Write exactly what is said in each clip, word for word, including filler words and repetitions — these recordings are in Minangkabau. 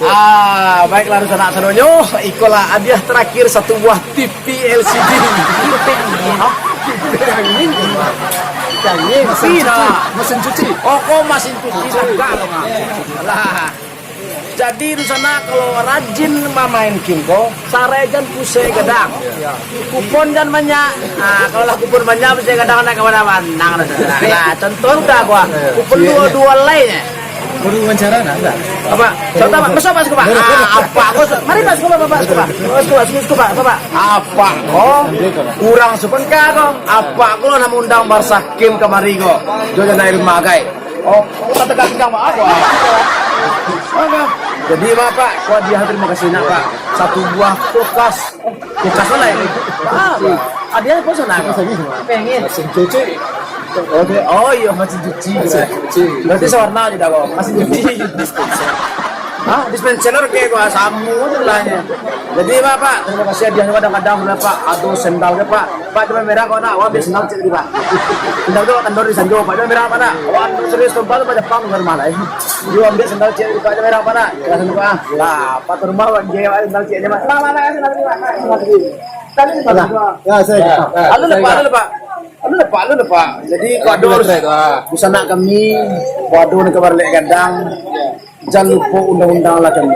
Ah, baiklah, dunsanak sadonyo, ikolah hadiah terakhir, satu buah T V L C D. Angin. Angin. Tapi dah. Mesin cuci. Oh, kok mesin cuci tagak lo, Mak. Alah. Jadi, dunsanak, kalau rajin mamain game ko, sarai jan pusek gadang. Kupon jan banyak. Ah, kalau lah kupon banyak, pusek gadang nak ka mana-mana. Nah, contoh dah gua. Kupon duo-duo lai nyo. Guru wawancara nak, nak? Apa? Contoh, Pak. Masa, Pak, suka, Pak? Ah, apa ko? Mari, Pak, suka, Pak, Pak, suka, Pak. Suka, suka, suka, Pak, suka, Pak. Apa ko? Urang sapangka ko. Apa ko lah nak undang Barsakim kamari ko? Jo jana ilmu agai. Oh, kata kaki kang, Pak, apa? Apa? Jadi, Pak, Pak, ko hadiah, terima kasih nak, Pak. Satu buah kulkas. Kulkas lah, ini. Ah, hadiah apa sana? Pengen. Mesin cuci. Oke. Oh, iya, mesin cuci. Mesin cuci. Berarti sawarna aja dah, Bang. Mesin cuci. Hah? Dispenser, oke, gua samu aja lah, ya. Jadi, Pak, Pak, terima kasih hadiahnya, kadang-kadang, Pak, ado sendal, Pak. Pak, coba merah kau nak, wah, ambil sendal cek tadi, Pak. Sendal tu kendor di sanjo, Pak, coba merah, Pak, nak. Wah, serius, tempat tu, Pak, Jepang, bukan malah, eh. Yo, ambil sendal cek tadi, Pak, coba merah, Pak, nak. Jelas, Pak. Lah, Pak, ke rumah, Pak, dia, Pak, sendal ceknya, Pak. Lah, lah, lah, sendal tadi, Pak. Nah, sendal tadi. Tadi, Pak. Ya, saya. Alun, Pak, alun, Pak. Alun, Pak, alun, Pak. Jadi, kau ado harus, ah, bisa nak kami, kau ado nak kabar lek gadang. Jan lupo undang-undang lah kami.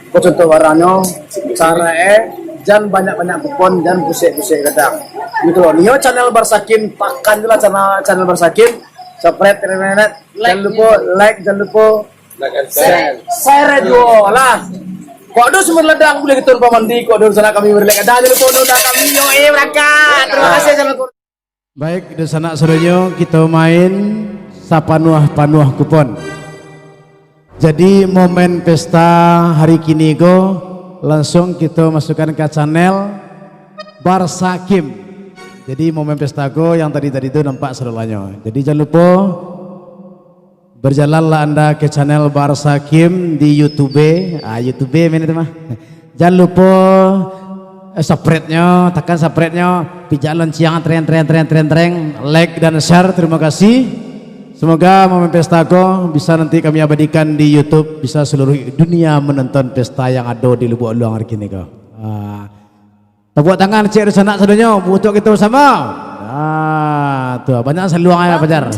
Ko contoh barangnyo, sarai, eh, jan banyak-banyak kupon, jan pusek-pusek gadang. Gitu loh. Nio channel Barsakim, takan je lah channel, channel Barsakim. Subscribe, terenet. Jan lupo like, jan lupo share. Share juo lah. Kok ado sumur ladang buliah kito numpang mandi, kok ado sana kami berlek gadang, jan lupo undang kami. Yo, eh, berangkat. Terima kasih, assalamualaikum. Baik, dunsanak sadonyo, kito main sapanuah-panuah kupon. Jadi, momen pesta hari kini ko, langsung kito masukkan ka channel Barsakim. Jadi, momen pesta ko yang tadi-tadi tu nampak sadolanyo. Jadi, jan lupo, berjalanlah anda ke channel Barsakim di YouTube. Ah, YouTube main itu mah. Jan lupo, eh, subscribe-nyo, takan subscribe-nyo, pijak lonceng, treng, treng, treng, treng, treng, like dan share, terima kasih. Semoga momen pesta ko bisa nanti kami abadikan di YouTube, bisa seluruh dunia menonton pesta yang ado di Lubuak Luang hari kini ko. Ah, tapuak tangan, cek dunsanak sadonyo, untuk kito basamo. Ah, tu, banyak saluang ya, Fajar.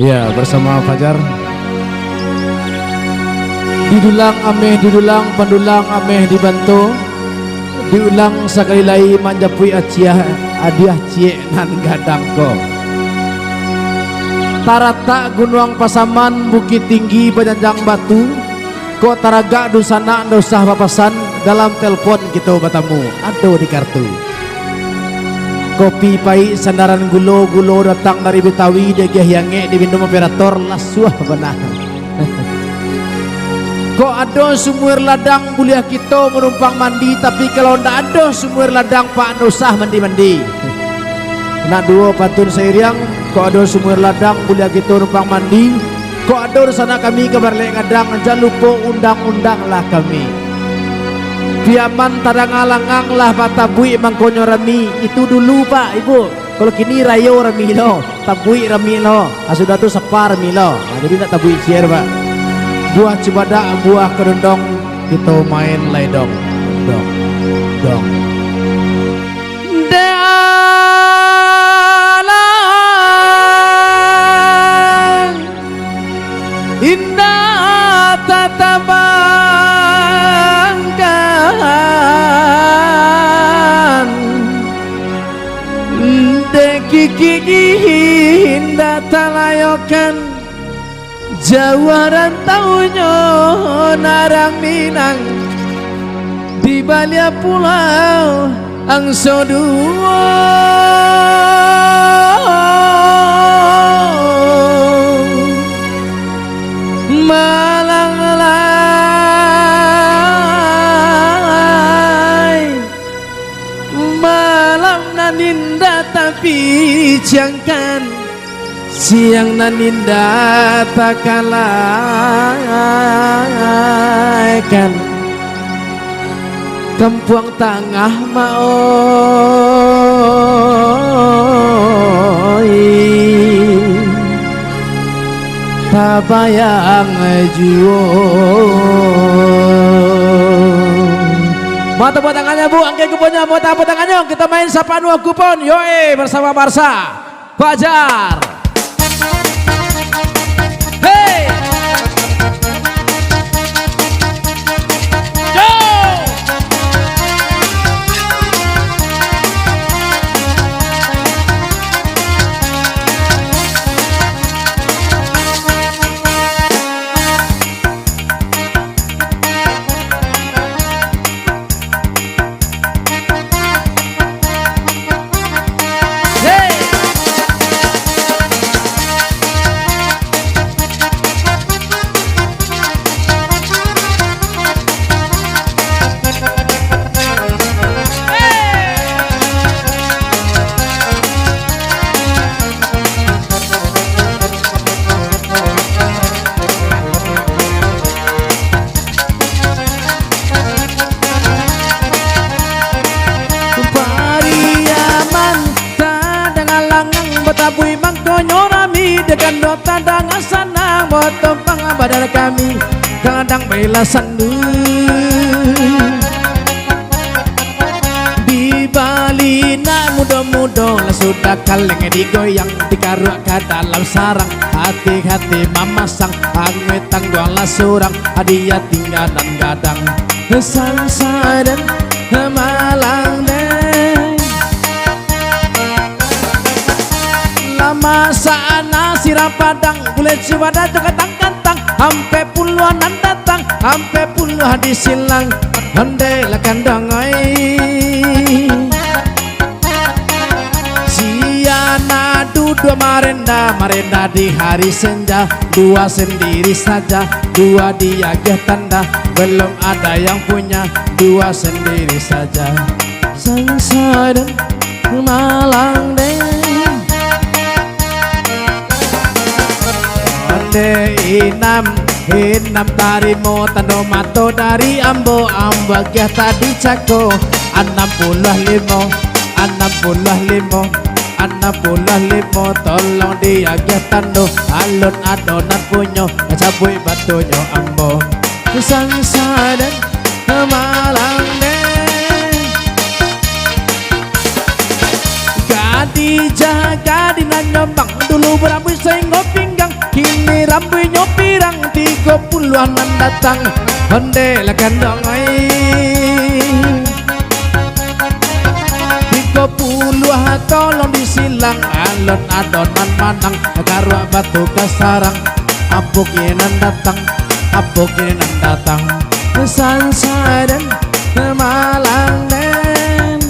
Iya, bersama Fajar. Didulang ameh didulang, pandulang ameh dibantu. Diulang sakali lai manjapuik aciah, hadiah ciek nan gadang ko. Taratak Gunuang Pasaman, Bukik Tinggi bajanjang batu, kok taragak dunsanak ndak usah bapasan, dalam telpon kito batamu, ado di kartu. Kopi paik sandaran gulo, gulo datang dari Betawi, diagiah angek diminum operator, lasuah bana. Kok ado sumur ladang buliah kito manumpang mandi, tapi kalau ndak ado sumur ladang, Pak, ndak usah mandi-mandi. Nak duo pantun sairiang, kok ado sumur ladang buliah kito numpang mandi, kok ado dunsanak kami ka barlek gadang, jan lupo undang-undanglah kami. Piaman tadanga langang lah batabuik mangkonyo rami, itu dulu, Pak, Ibu. Kalau kini rayo rami lo, tabuik rami lo, ah, sudah tu sapa rami lo. Ah, jadi ndak tabuik ciek, Pak. Buah cibadak, buah kadondong, kito main lai dong. Dong. Dong. Dalam indak tatabangkan, dek kiki indak talayokan, jauah rantaunyo nan Minang, di baliak pulau angso duo. Malang lai, malam nan indak tapijiangkan, siang nan indak takalah. Kan Kampuang Tangah, Mak, oi, tabayang juo. Mau tepuk tangannya, Bu, angke kuponyo, mau tepuk tangannya, kita main sapanuah kupon, yo, eh, bersama Barsa. Fajar. Hei. Yo. Pariaman tadanga langang, batabuih mangkonyo rami, dakando tadanga sanang, batompang badan kami, kadang bailah sandu. Di Bali nan mudo-mudo, lah sudah kaleng digoyang, dikaruak ka dalam sarang, hati-hati mamasang, anguih tangguang lah surang, hadiah tingga nan gadang. Sansaden malang den. Lah masak nasi rapadang, gulai cimada jo katang-katang, ampek puluah nan datang, ampek puluah di silang, ondeh lah kandang ai. Siana duduak marenda, marenda di hari senja, dua sendiri saja, dua diagih tanda, belum ada yang punya, dua sendiri saja. Sansaden malang den. Ondeh inam, inam tarimo tando mato dari ambo, ambo agiah tadi cako, anam puluah limo, anam puluah limo, anam puluah limo, tolong diagiah tando, alun ado nan punyo, cabuik batunyo ambo. Sansaden malang den. Gadih jaga di nan nyombang, dulu barambuik sainggo pinggang, kini rambuiknyo pirang, tigo puluah nan datang, ondeh lah kandang ai. Tigo puluah tolong disilang, alun ado nan manang, karuak batu ka sarang, apo kini nan datang, apo kini nan datang, sansaden malang den.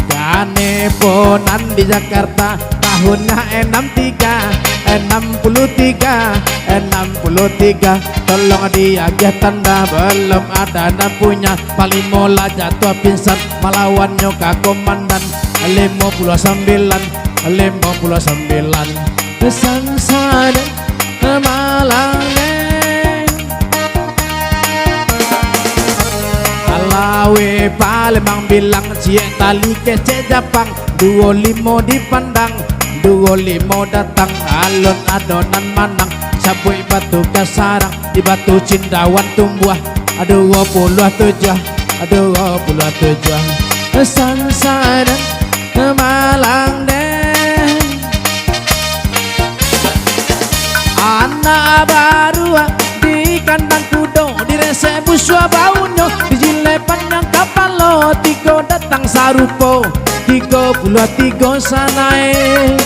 Kaniponan di Jakarta, tahunnyo enam tiga, enam puluah tiga, enam puluah tiga. Tolong diagiah tanda, belum ada nan punya. Panglimo lah jatuah pingsan, malawannyo ka komandan. Limo puluah sambilan, limo puluah sambilan. Sansaden malang den. Alaweh Palembang bilang, ciek tali kecek Japang, duo limo dipandang, duo limo datang, alun ado nan manang, cabuik batu ka sarang, di Batu Cindawan tumbuah, duo puluah tujuah, duo puluah tujuah. Sansaden malang den. Anak baruak di kandang kudo, diresek busuak baunyo, dijilek panyang kapalo, tigo datang sarupo, tigo puluah tigo sanai.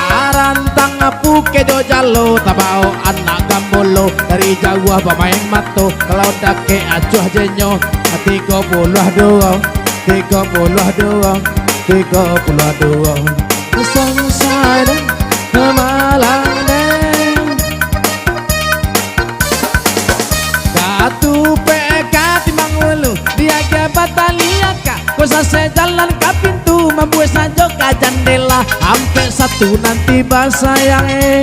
Tarantang pukek jo jalo, tabao anak gambolo, dari jauah bamain mato, kalau dakek acuah jenyo, tigo puluah duo. Tigo puluah duo, tigo puluah duo. Sansaden malang den. Katupek ka timbang ulu, diagiah batali aka. Ko sasek jalan ka pintu, mambuek sajo ka jandela. Ampek satu Tu nanti basayang, eh.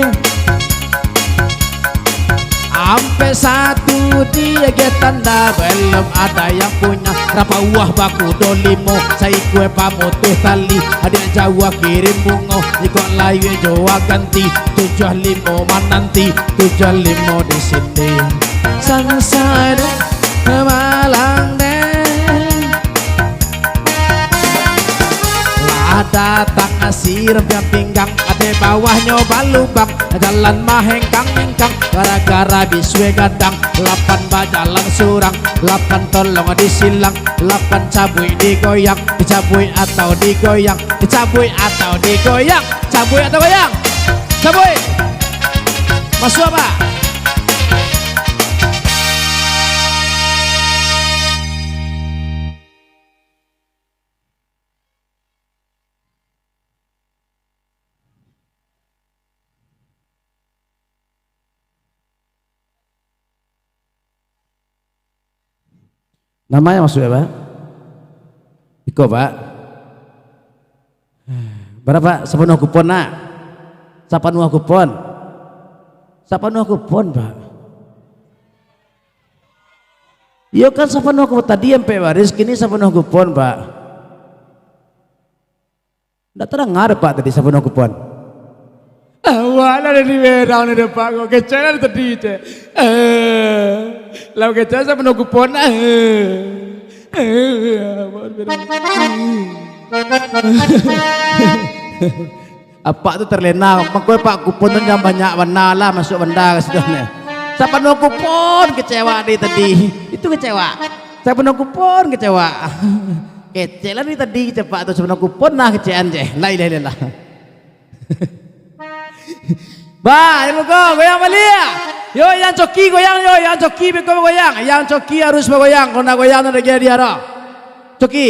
Ampek satu diagiah tanda, belum ada yang punya. Rapauah bakudo limo, saikua pamutuih tali. Adiak jauah kirim bungo, ikok layua jua ganti. Tujuah limo mananti, tujuah limo di sini. Sansai dek malang dek. Lah datang nasi rampiang pinggang, ateh bawahnyo balubang, jalan mahengkang-hengkang, gara-gara bisue gadang, lapan bajalan surang, lapan tolong disilang, lapan cabuik digoyang, dicabuik atau digoyang, dicabuik atau digoyang, cabuik atau goyang, cabuik. Masuak, Pak. Namonyo masuak, Pak? Iko, Pak. Bara, Pak? Sapanuah kupon, nak? Sapanuah kupon? Sapanuah kupon, Pak. Iyo kan, sapanuah kupon tadi ampek baris, kini sapanuah kupon, Pak. Ndak tadanga, Pak, tadi sapanuah kupon. Awak lah dari merah ni, Pak, kok kecek lah tadi, cek. Eh, lah kecek sapanuah kupon. Eh. Eh, Apak tu terlena, mangko, Pak, kupon tu jan banyak bana lah, masuak banda ka situ neh. Sapanuah kupon kecek awak dari tadi. Itu kecek awak. Sapanuah kupon kecek awak. Kecek lah dari tadi, kecek Apak tu, sapanuah kupon lah kecekan, cek. La ilaha illallah. Bah, ilmu ko, goyang baliak. Yo, yang coki goyang, yo, yang coki beko goyang. Yang coki harus bagoyang, kalau ndak goyang tu lagi dia dah. Coki,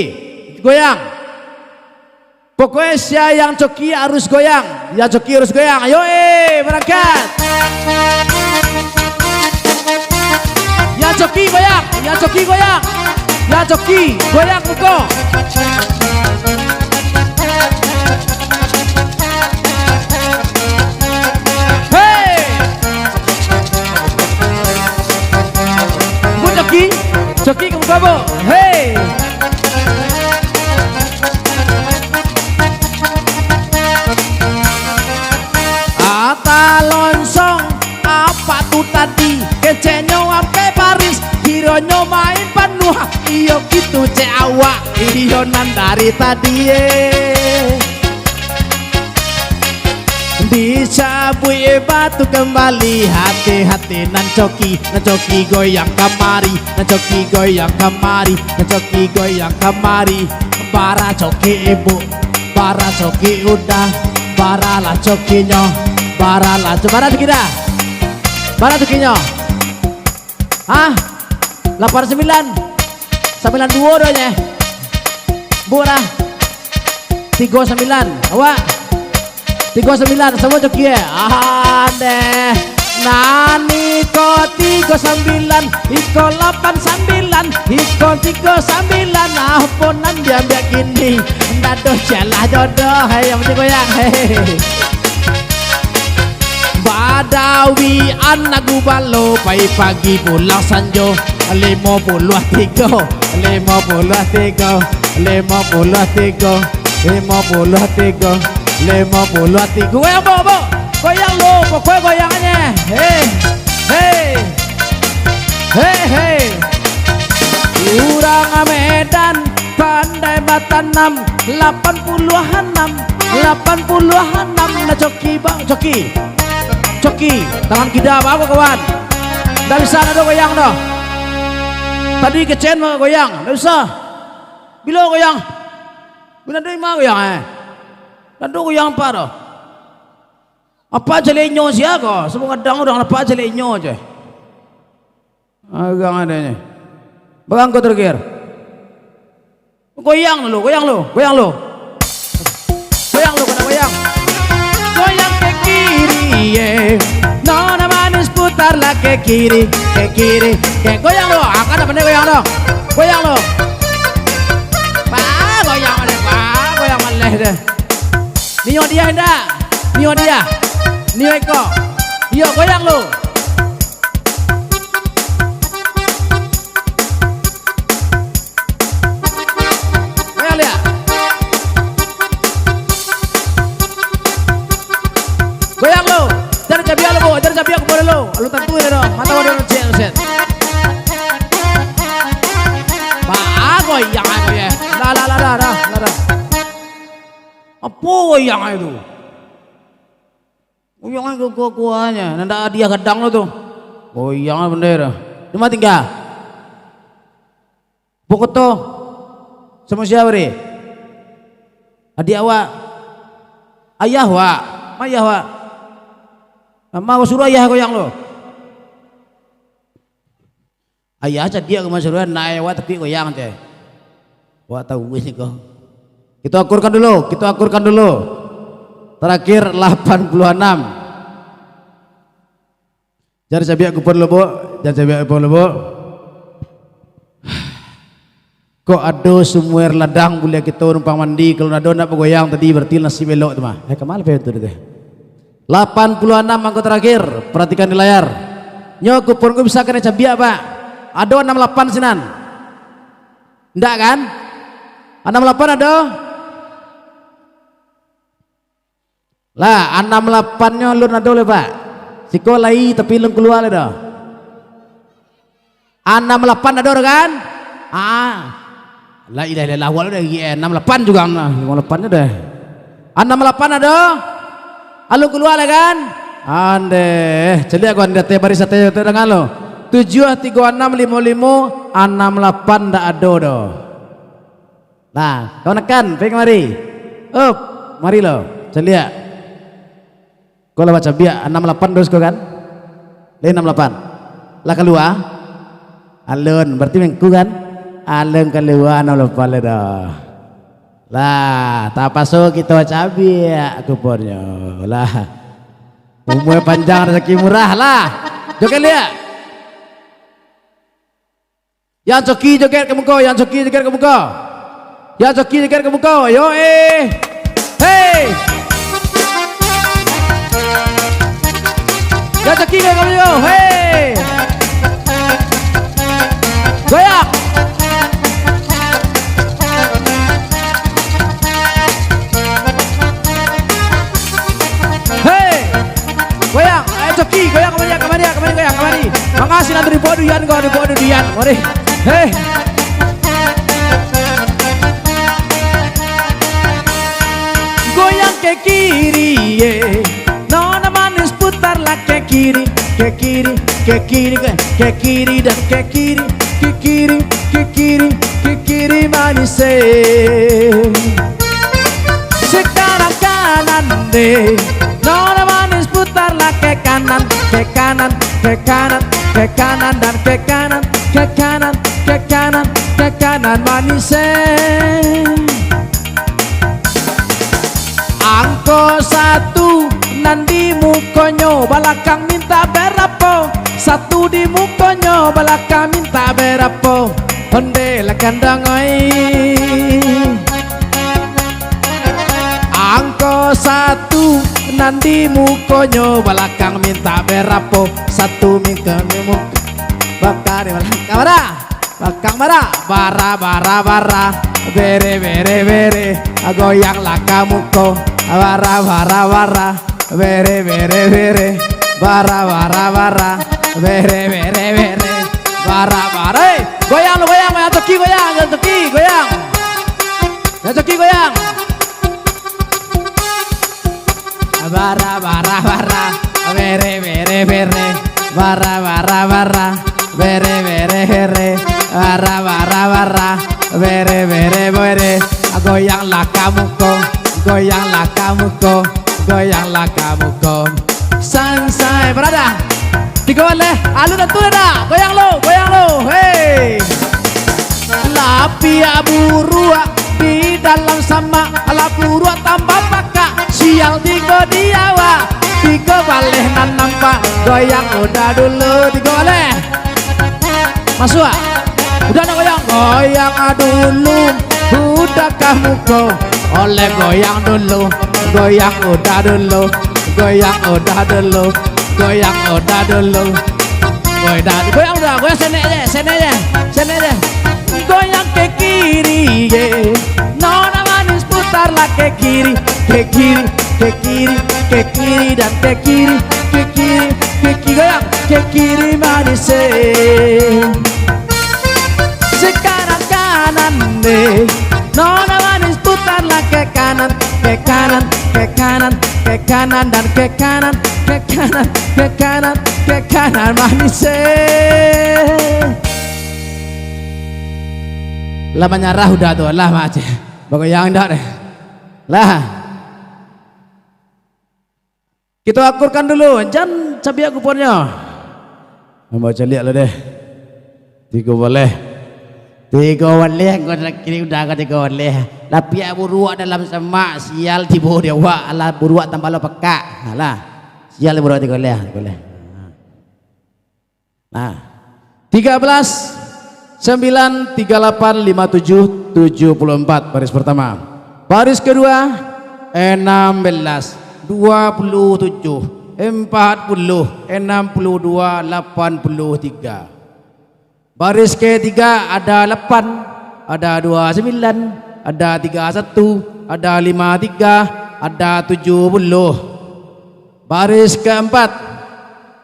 goyang. Pokoknyo sia yang coki harus goyang. Yang coki harus goyang. Ayo, eh, barangkat. Yang coki goyang. Yang coki goyang. Yang coki goyang muko. Hei. Bu coki, coki ka muko, Bu. Hei. Ata lonsong, Apak tu tadi, keceknyo ampek baris, kironyo main panuah, iyo gitu cek awak, iyo nan dari tadi, eh. Dicabuik batu kambali, hati-hati nan coki, nan coki goyang kamari, nan coki goyang kamari, nan coki goyang kamari. Bara coki ibu, bara coki uda, bara lah cokinyo, bara lah co-, bara coki da? Bara cokinyo? Hah? Lapan sambilan? Sambilan duo doh nyo. Bu dah. Tigo sambilan. Awak? Tigo sambilan, samo coki, eh? Andeh. Nan iko tigo sambilan, iko lapan sambilan, iko tigo sambilan. Apo nan diambiak kini? Ndak doh, cialah jodoh. Hei, yang penting goyang. Hei. Badawi anak gubalo, pai pagi pulang sanjo. Limo puluah tigo, limo puluah tigo, limo puluah tigo, limo puluah tigo, limo puluah tigo. Goyang, Bo, Bo. Goyang lo, pokoknyo goyang aja. Hei, hei, hei, hei. Urang Medan pandai batanam, lapan puluah anam, lapan puluah anam. Nah, coki, Bang, coki. Coki, tangan kida bago, kawan. Ndak bisa, ndak ado goyang doh. Tadi kecen mah goyang, ndak bisa. Bilo goyang? Bilo dari ma goyang, eh? Ndak ado goyang apo doh. Apo caliak inyo sia ko? Samo gadang urang, apo caliak inyo je. Agang adonyo. Barangkot terakhir. Goyang lo, goyang lo, goyang lo. Goyang lo, kena goyang. Goyang ke kiri, ye. Nona manis, putarlah ke kiri, ke kiri. Ke goyang lo, angkat apa nih goyang lo? Goyang lo. Wah, goyang maleh, wah, goyang maleh deh. Nio dia indak? Nio dia. Nio iko. Iyo, goyang lu. Goyang liak. Goyang lu. Jan cabiak lu, Bu. Jan cabiak ku dulu. Lu tantu ya, doh. Mata waduh cek, set. Ba, goyang, goyang. Lah, lah, lah, lah, lah, lah, lah. Apo goyang itu? Goyang kukua-kuanyo, nan dak hadiah gadang lo tu. Goyang bendera. Di ma tingga? Pokoto. Samo sia bari? Adiak awak. Ayah awak. Ma ayah awak? Ma suruah ayah goyang lo. Ayah cadiak ka masuruah, ndak, awak tapi goyang, ceh. Awak tahu wis ko. Kita akurkan dulu, kita akurkan dulu. Terakhir, lapan puluh enam. Jan cabiak kupon lo, Bu. Jan cabiak kupon lo, Bu. Kok ado sumua air ladang buliah kito numpang mandi, kalau ndak ado, ndak bagoyang tadi, berarti nasib elok tu mah. Eh, ka ma lah pai tu teh? Lapan puluh enam angko terakhir, perhatikan di layar. Nyo kupon ko bisa kanai cabiak, Pak. Ado anam lapan sinan. Ndak kan? Anam lapan ado? Lah, anam lapan nyo alun ado lai, Pak. Siko lai, tapi alun kalua lai doh. Anam lapan ado doh kan? Ah. La ilaha illallah, awak lah dari anam lapan juga, nah, limo lapan nyo doh. Anam lapan ado? Alun kalua lai kan? Andeh, caliak ko, andeh, ateh baris ateh tu dangan lo. Tujuah, tigo anam, limo limo, anam lapan ndak ado doh. Lah, kamanakan, pai kamari. Up, mari lo, caliak. Ko lah bacabiak, anam lapan dos ko kan? Lai anam lapan. Lah kalua? Alun, berarti mangko kan? Alun kalua anam lapan lai doh. Lah, tapaso kito cabiak kuponnyo. Lah. Umua panjang, rasaki murah lah. Joget liak. Yang coki joget ka muko, yang coki joget ka muko. Yang coki joget ka muko, yo eh. Hei. Yang coki joget ka muko, hei. Goyang. Hei. Goyang, eh, coki, goyang, kamari, kamari, kamari, goyang, kamari. Mangasi nanti di bawah Duyan, kau di bawah Duyan, mari. Hei. Goyang ke kiri, ye. Nona manis putarlah ke kiri, ke kiri, ke kiri, ke, ke kiri dan ke kiri, ke kiri, ke kiri, ke kiri manis, eh. Sekarang kanan deh. Nona manis putarlah ke kanan, ke kanan, ke kanan, ke kanan dan ke kanan, ke kanan, ke kanan, ke kanan manis, eh. Angko satu nan di mukonyo, balakang minta barapo? Satu di mukonyo, balakang minta barapo? Ondeh lah kandang oi. Angko satu nan di mukonyo, balakang minta barapo? Satu minta muko. Bakari balakang bara. Balakang bara. Bara, bara, bara. Bere, bere, bere. Goyang lah ka muko. Bara, bara, bara. Bere, bere, bere. Bara, bara, bara. Bere, bere, bere. Bara, bara. Hei, goyang lo, goyang, goyang, toki, goyang, goyang, toki, goyang. Goyang, toki, goyang. Bara, bara, bara. Bere, bere, bere. Bara, bara, bara. Bere, bere, bere. Bara, bara, bara. Bere, bere, bere. Goyang lah ka muko. Goyang lah ka muko. Goyang lah ka muko. Sansai, barada. Tigo baleh. Alun atu dah. Goyang lo, goyang lo. Hei. Lah piak buruak di dalam samak. Lah buruak tambah pakak. Sial tigo di awak. Tigo baleh nan nampak. Goyang udah dulu. Tigo baleh. Masuak. Udah nak goyang? Goyang dulu. Udah ka muko. Oleh goyang dulu. Goyang udah dulu. Goyang udah dulu, goyang udah dulu. Goyang udah, goyang udah, goyang senek je, senek je, senek je. Goyang ke kiri ye. Nona manis putarlah ke kiri, ke kiri, ke kiri, ke kiri dan ke kiri, ke kiri, ke kiri, goyang ke kiri manis eh. Sekarang kanan deh. Nona manis putarlah ke kanan, ke kanan, ke kanan, ke kanan dan ke kanan, ke kanan, ke kanan, ke kanan manis eh. Lah manyarah udah tu, lah mah Aceh. Bagoyang indak deh. Lah. Kito akurkan dulu, jan cabiak kuponnyo. Ambo caliak lo deh. Tigo baleh. Tigo baleh, ko kini udah ko tigo baleh. Lapiak buruak dalam semak, sial tibo di awak, alah buruak tambah lo pekak. Alah. Sial buruak tigo baleh, tigo baleh. Nah, tiga belas, sembilan, tiga lapan, lima tujuh, tujuh puluh empat, baris pertama. Baris kedua, enam belas, dua puluh tujuh, empat puluh, enam puluh dua, lapan puluh tiga. Baris ketiga ada lapan, ada dua sembilan, ada tiga satu, ada lima tiga, ada tujuh puluh. Baris keempat,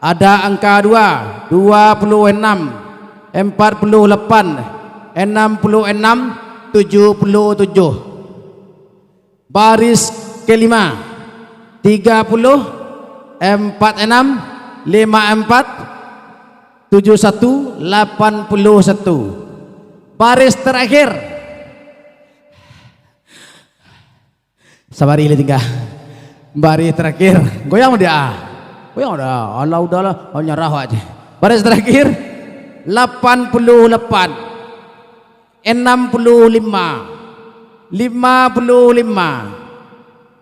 ada angka dua, dua puluh enam, empat puluh lapan, enam puluh enam, tujuh puluh tujuh. Baris kelima, tiga puluh, empat enam, lima empat, tujuh satu, lapan puluh satu. Baris terakhir, Sabari lah tingga. Baris terakhir. Goyang dia. Goyang dah. Alah, udahlah. Oh, nyarah aja. Baris terakhir. Lapan puluh lapan. Enam puluh lima. Lima puluh lima.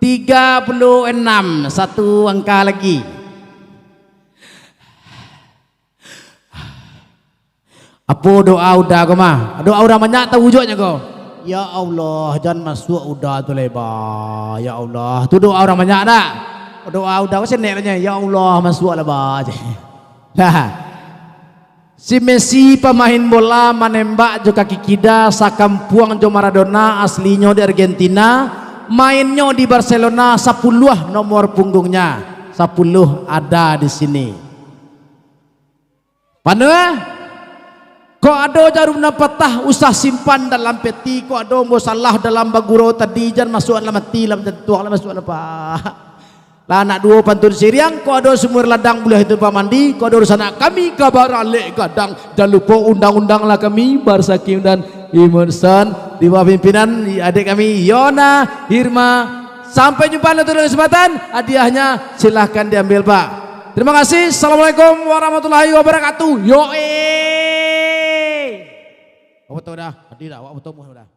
Tiga puluh enam. Satu angka lagi. Apo doa uda ko mah? Doa urang banyak tawujudnyo ko. Ya Allah, jan masuak uda tu lai, ba. Ya Allah, tu doa urang banyak dak? Doa uda ko senek nyo, ya Allah, masuaklah, ba. Dah. Si Messi pamain bola manembak jo kaki kida, sakampuang jo Maradona, aslinyo di Argentina, mainnyo di Barcelona, sapuluah nomor punggungnya, sapuluah ada di sini. Panuah, kok ado jarum nan patah, usah simpan dalam peti, kok ado ambo salah dalam bagurau tadi, jan masuak dalam ati, dalam jantuang lah masuak lah, Pak. Lah anak duo pantun siriang, kok ado sumur ladang buliah itu pamandi, kok ado dunsanak kami ka baralek gadang, jan lupo undang-undanglah kami, Barsakim dan Imun Son, di bawah pimpinan adik kami, Yona, Irma, Sampai jumpa di lain kesempatan, hadiahnya silahkan diambil, Pak. Terima kasih. Assalamualaikum warahmatullahi wabarakatuh. Yo eh. Apa tahu dah? Hadir dah. Awak bertemu dah.